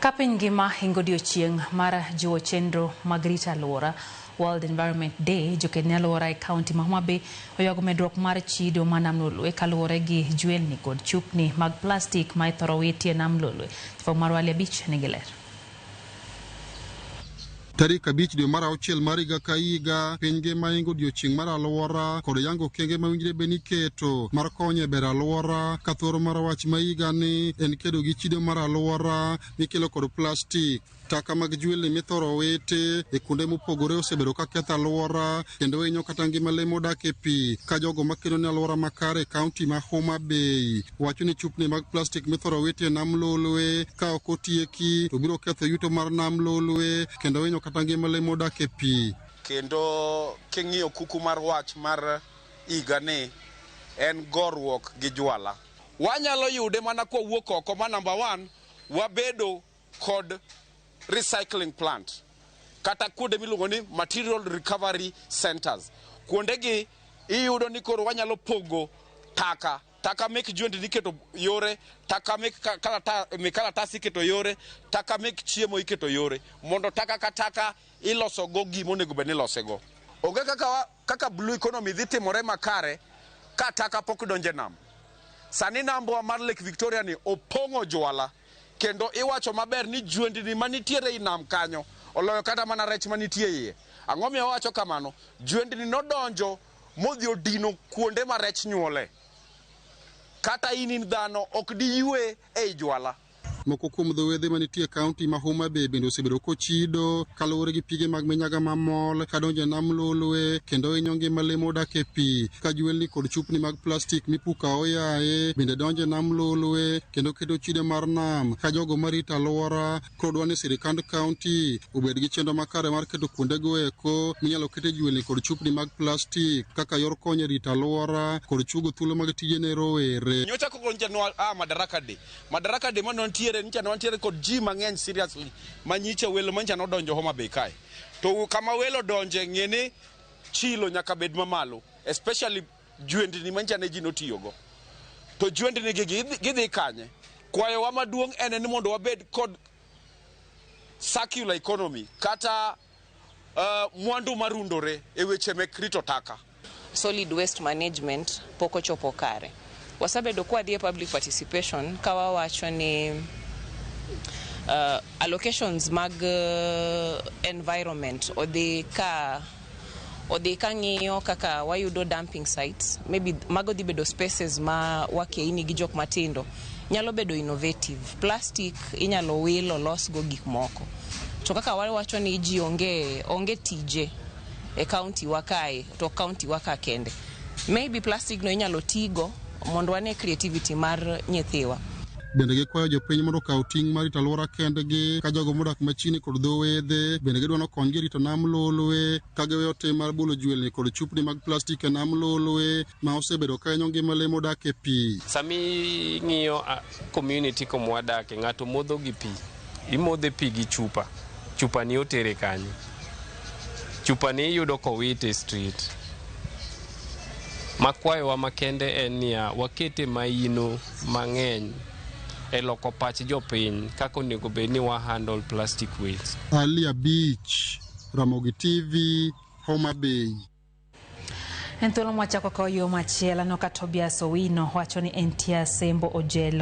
Ka piny ngima hingo odiochieng' mar jiwo chenro mag rito alwora, World Environment Day, joked ne alwora e kaunti ma Homa Bay oywago medruok mar chido ma Nam Lolwe kaluwore gi jwelni kod chupni mag plastik ma ithoro witi e Nam Lolwe. Jafwambo marwa Ali Abich nigi ler. Tarik 5 dwe mar 6 mar higa ka higa, piny ngima hingo odiochieng' mar alwora kod yango okenge mawinjre bed ni iketo mar konyo e bero alwora, ka thoro mar wach ma higani en kedo gi chido mar alwora mikelo kod plastik. Taka mag jwelni mithoro witi e kuonde mopogore osebedo ka ketho alwora kendo hinyo kata ngima le modak e pi, ka jogo makedo ne alwora makare e kaunti ma Homa Bay wacho ni chupni mag plastik mithoro witi e Nam Lolwe ka ok otieki to biro ketho yuto mar Nam Lolwe kendo hinyo kata ngima le modak e pi. Kendo king'iyo kuku mar wach mar higani en goruok gi jwala. Wanyalo yude mana kwawuok oko ma number 1 wabedo kod recycling plant kata kuonde miluongo ni material recovery centers. Kuondegi iyudo ni koro wanyalo pogo taka, taka mek jwendni iketo yore, taka mek kalatas iketo yore, taka mek chiemo iketo yore, mondo taka ka taka ilosogo gima onego bed ni ilosego. Onge kaka blue economy dhi timore makare ka taka pok donje nam. Sani nambwa mar Lake Victoria ni opong'o jwala, kendo iwacho maber ni jwendni manitiere ei nam kanyo oloyo kata mana rech manitie iye. Ang'o miyo wawacho kamano? Jwendni nodonjo modhi odino kuonde ma rech nyuole. Kata in in dhano ok diyue ei jwala. Moko kuom dho wedhe manitie e kaunti ma Homa Bay bende osebedo kochido kaluwore gi pige mag minyaga mamol kadonjo e Nam Lolwe kendo hinyo ngima le modak e pi, ka jwelni kod chupni mag plastik mipuko aoyaye bende donjo e Nam Lolwe kendo keto chido mar nam, ka jogo marito alwora koro dwa ni sirikand kaunti obed gi chenro makare mar keto kuondego eko minyalo kete jwelni kod chupni mag plastik kaka yor konyo e rito alwora kod chugo thuolo mag tije ne rowere. Nyocha koko nyicha nwa a Madaraka Day. Madaraka Day mane wantiere, nyicha ne wantiere kod ji mang'eny seriously, ma nyicha welo manyicha nodonjo Homa Bay kae. To kama welo donje, ng'e ni chilo nyaka bed mamalo, especially jwendni manyicha ne ji notiyogo. To jwendni gi gidhi kanye? Kwayowa maduong' en ni mondo wabed kod circular economy kata mwandu marundore e weche mek rito taka. Solid waste management pok ochopo kare. Wasebedo kwa dhi e public participation ka wawacho ni allocations mag environment odhi ka ng'iyo kaka wayudo dumping sites. Maybe mago dhi bedo spaces ma wakeini gi jok matindo nyalo bedo innovative. Plastic inyalo wil olosgo gik moko, to kaka wawacho ni ji onge tije e county wa kae, to county wa ka kende, maybe plastic no inyalo tigo mondo wane creativity mar nyithiwa. Bende gikwayo jopiny mondo okaw ting' mar rito alwora kendgi, ka jogo modak machiegni kod dho wedhe bende gidwa nokonygi e rito Nam Lolwe, ka giweyo tim mar bolo jwelni kod chupni mag plastik e Nam Lolwe ma osebedo ka hinyo ngima le modak e pi. Sami ng'iyo community kumwadake, ng'ato modho gi pi, imodhe pi gi chupa, chupa ni otere kanye? Chupa ni iyudo kowite e street. Makwayowa makende en niya, wakete maino mang'eny e loko pach jopiny kaka onego bed ni wa handle plastic waste. Ali Abich, Ramogi TV, Homa Bay. En thuolo mwachako kawo yo machielo, aneno ka Tobias Owino wacho ni entie Asembo Ojelo.